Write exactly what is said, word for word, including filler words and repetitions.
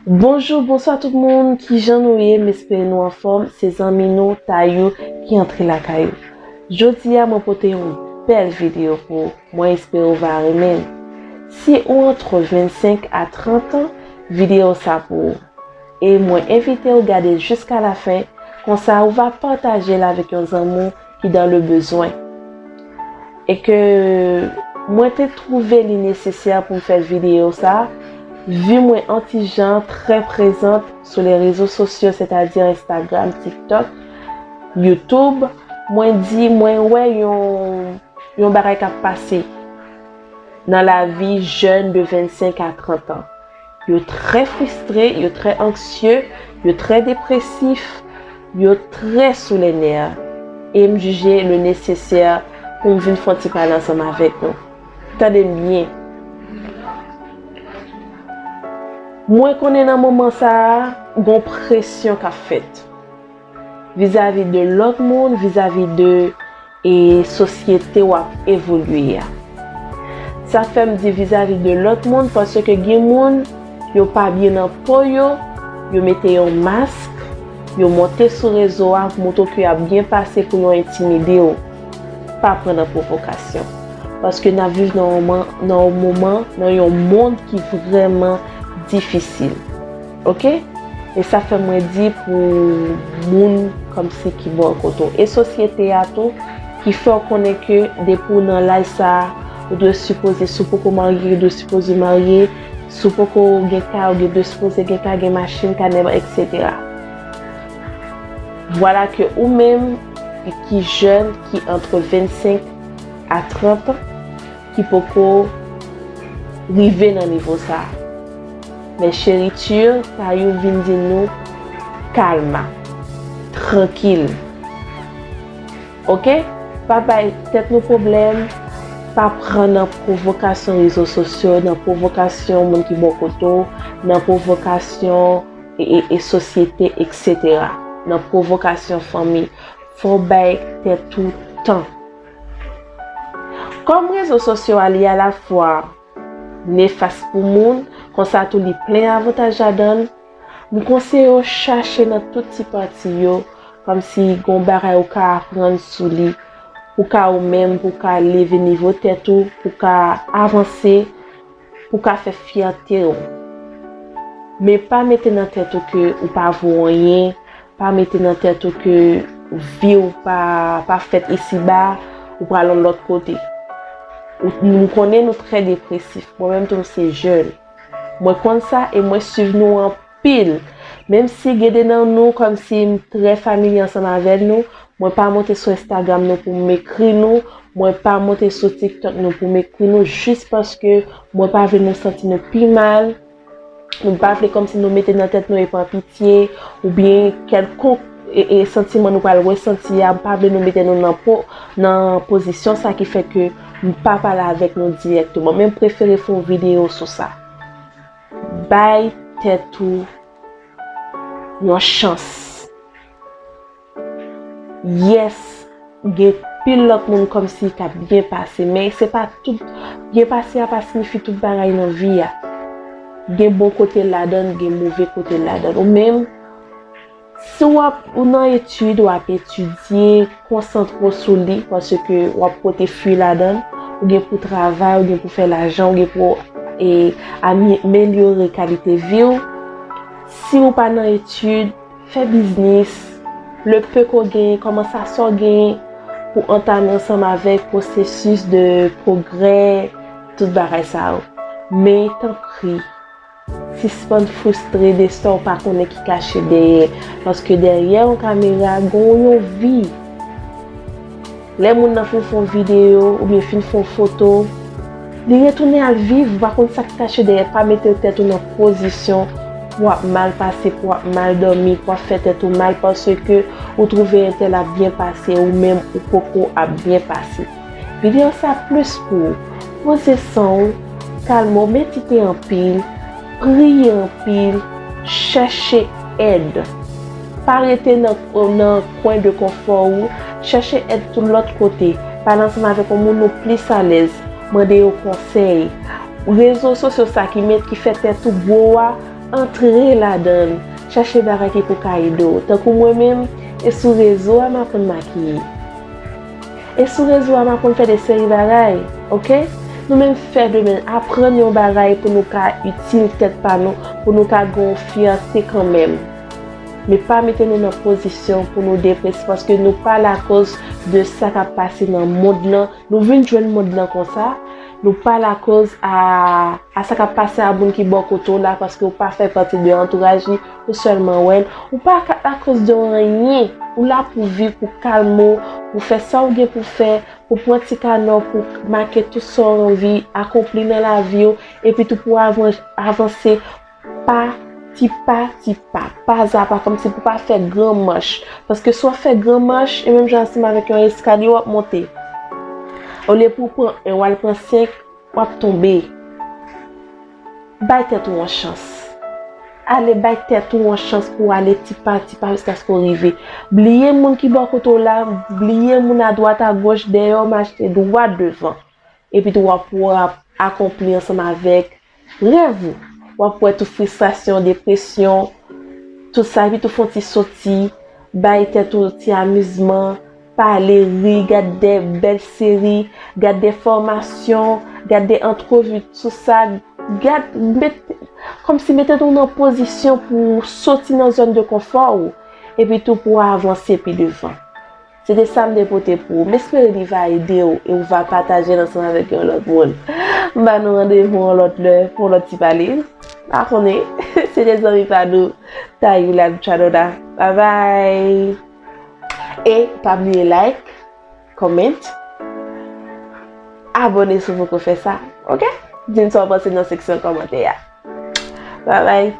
Bonjou, bonswa tout moun, kijan nou ye? M espere nou anfòm. Se zanmi nou, Tayou, ki antre lakay ou. Jodi a, mwen pote yon bèl videyo pou ou. Mwen espere ou va renmen l. Si ou antre vennsenk a trant an, videyo sa pou ou. E mwen envite ou gade jiska lafen, konsa ou va pataje l avèk yon zanmi w ki dans le besoin. E ke mwen te twouve li nesesè pou m fè videyo sa, vi mwen an ti jan trè prezant sou le rezo sosyo, sètadi Instagram, TikTok, YouTube, mwen di mwen wè yon, yon bagay k ap pase nan lavi jèn de vennsenk a trant an. Yo trè fristre, yo trè anksye, yo trè depresif, yo trè sou lè nè. E m jije le nesesè pou m vin fè yon ti pale ansanm avèk nou. Tande m byen. Mwen konnen nan moman sa a, gon presyon k ap fèt vizavi de lòt moun, vizavi de e sosyete w ap evolye a. Sa fè m di vizavi de lòt moun, paske gen moun, yo pa byen nan po yo, yo mete yon mask, yo monte sou rezo a, montre ke y ap byen pase pou yo entimide w. Pa pran nan pwovokasyon. Paske n ap viv nan yon moman, nan yon moman, nan yon mond ki vrèman difisil. Oke? E sa fè mwen di pou moun kòmsi ki bò kote w. E sosyete a tou, ki fè w konnen ke depi w nan laj sa a, ou dwe sipoze, si w poko marye, ou dwe sipoze marye, si w poko gen kay, ou gen dwe sipoze gen kay, gen machin, kanè, etsetera. Vwala ke ou menm ki jèn, ki antre vennsenk a trant an, ki poko rive nan nivo sa a. Men cheri, Tayou vin di nou kalma, trankil. Oke? Pa bay tèt nou pwoblèm, pa pran nan pwovokasyon rezo sosyo, nan pwovokasyon moun ki bò kote w, nan pwovokasyon e, e, e sosyete, etsetera. Nan pwovokasyon fanmi. Fò w bay tèt ou tan. Kòm rezo sosyo a li alafwa nefas pou moun, konsa tou li plen avantaj ladan l, m konseye w chache nan tout ti pati yo, kòmsi gon bagay ou ka aprann sou li, pou ka ou menm, pou ka leve nivo tèt ou, pou ka avanse, pou ka fè fyète w. Men pa mete nan tèt ou ke ou pa vo anyen, pa mete nan tèt ou ke vi w pa, pa fèt isiba, ou pral yon lòt kote. Ou, nou konnen nou trè depresif. Mwen menm tou, m se jèn. Mwen konn sa e mwen swiv nou anpil. Menm si gen de nan nou, kòmsi m trè familye ansanm avè nou, mwen pa monte sou Instagram nou pou m ekri nou, mwen pa monte sou TikTok nou pou m ekri nou, jis paske mwen pa vle nou santi nou pi mal. Nou pa vle kòmsi nou mete nan tèt nou e pran pitye, oubyen kèlkonk e, e santiman nou pral resanti a, m pa vle nou mete nou nan po, nan pozisyon sa ki fè ke m pa pale avèk nou dirèkteman. Men m prefere fè yon videyo sou sa. Bay tèt ou yon chans. Yes, gen pil lòt moun kòmsi k ap byen pase, men se pa tout, byen pase a pa siyifi tout bagay nan vi a. Gen bon kote ladan l, gen move kote ladan l. Ou menm, si w ap, ou nan etid, w ap etidye, konsantre w sou li, paske w ap pote fwi ladan l, ou gen pou travay, ou gen pou fè lajan, ou gen pou, e, amelyore kalite vi w. Si w pa nan etid, fè biznis, le peu ke w genyen, kòmanse a sa w genyen pou antame ansanm avèk pwosesis de pwogrè, tout bagay sa yo. Men, tanpri, sispann fristre de sa w pa konnen ki kache dèyè, paske dèyè yon kamera, gen yon vi. Lè moun nan fin fè yon videyo oubyen fin fè yon foto, li retounen al viv, ou pa konn sa k kache dèyè. Pa mete tèt ou nan pozisyon pou w ap mal pase, pou w ap mal dòmi, pou w ap fè tèt ou mal paske ou twouve entèl ap byen pase, ou menm ou poko ap byen pase. Videyo sa plis pou ou. Poze san w, kalme w, medite anpil, priye anpil, chèche èd. Pa rete nan, nan kwen de konfò ou, chèche èd tout lòt kote. Pale ansanm avèk yon moun ou plis alèz, mande yo konsèy. Rezo sosyo sa ki met, ki fè tèt ou gwo a, antre ladan l, chache bagay ki pou ka ede w. Tankou mwen menm, e sou rezo a m aprann makiye. E sou rezo a m aprann fè de seri bagay, oke? Nou menm fè de menm, aprann yon bagay pou nou ka itil tèt pa nou, pou nou ka gen yon fyète kanmenm. Men pa mete nou nan pozisyon pou nou deprese, paske nou pa lakoz de sa k ap pase nan mond lan. Nou vin jwenn mond lan konsa, nou pa lakoz a, a sa k ap pase a moun ki bò kote w la, paske w pa fè pati de antouraj li, ou sèlman wè l. Ou pa ka, lakoz de anyen. Ou la pou viv, pou kalme w, pou fè sa w gen pou fè, pou pran ti kanè w, pou make tout sa w anvi akonpli nan lavi w, epi tou pou avan-, avanse pa ti pa, ti pa, pa a pa, kòmsi pou pa fè gran mach. Paske si w ap fè gran mach, e menm jan ansanm avèk yon eskalye w ap monte. Olye pou w pran en, w al pran senk, w ap tonbe. Bay tèt ou yon chans. Ale bay tèt ou yon chans pou w ale ti pa, ti pa jiskaske w rive. Bliye moun ki bò kote w la, bliye moun adwat agoch, dèyè w mache dwat devan. Epi tou w ap, w ap akonpli ansanm avèk rèv ou. W ap wè tout fristrasyon, depresyon, tout sa, epi tou fè yon ti soti, bay tèt ou ti amizman, pale, ri, gad de bèl seri, gad de fòmasyon, gad de antrevi sou sa, gad, met, kòmsi mete tèt ou nan pozisyon pou w soti nan zòn de konfò ou, epi tou pou w avanse pi devan. Se te sa m te pote pou ou. M espere li va ede w e ou va pataje l ansanm avèk yon lòt moun. M ba nou randevou yon lòt lè pou yon lòt ti pale. Pa konnen, se te zanmi pa nou, Tayou Lalchadona. Babay! E pa bliye like, comment, abòne si w poko fè sa, oke? Di m sa w panse nan seksyon kòmantè a. Babay!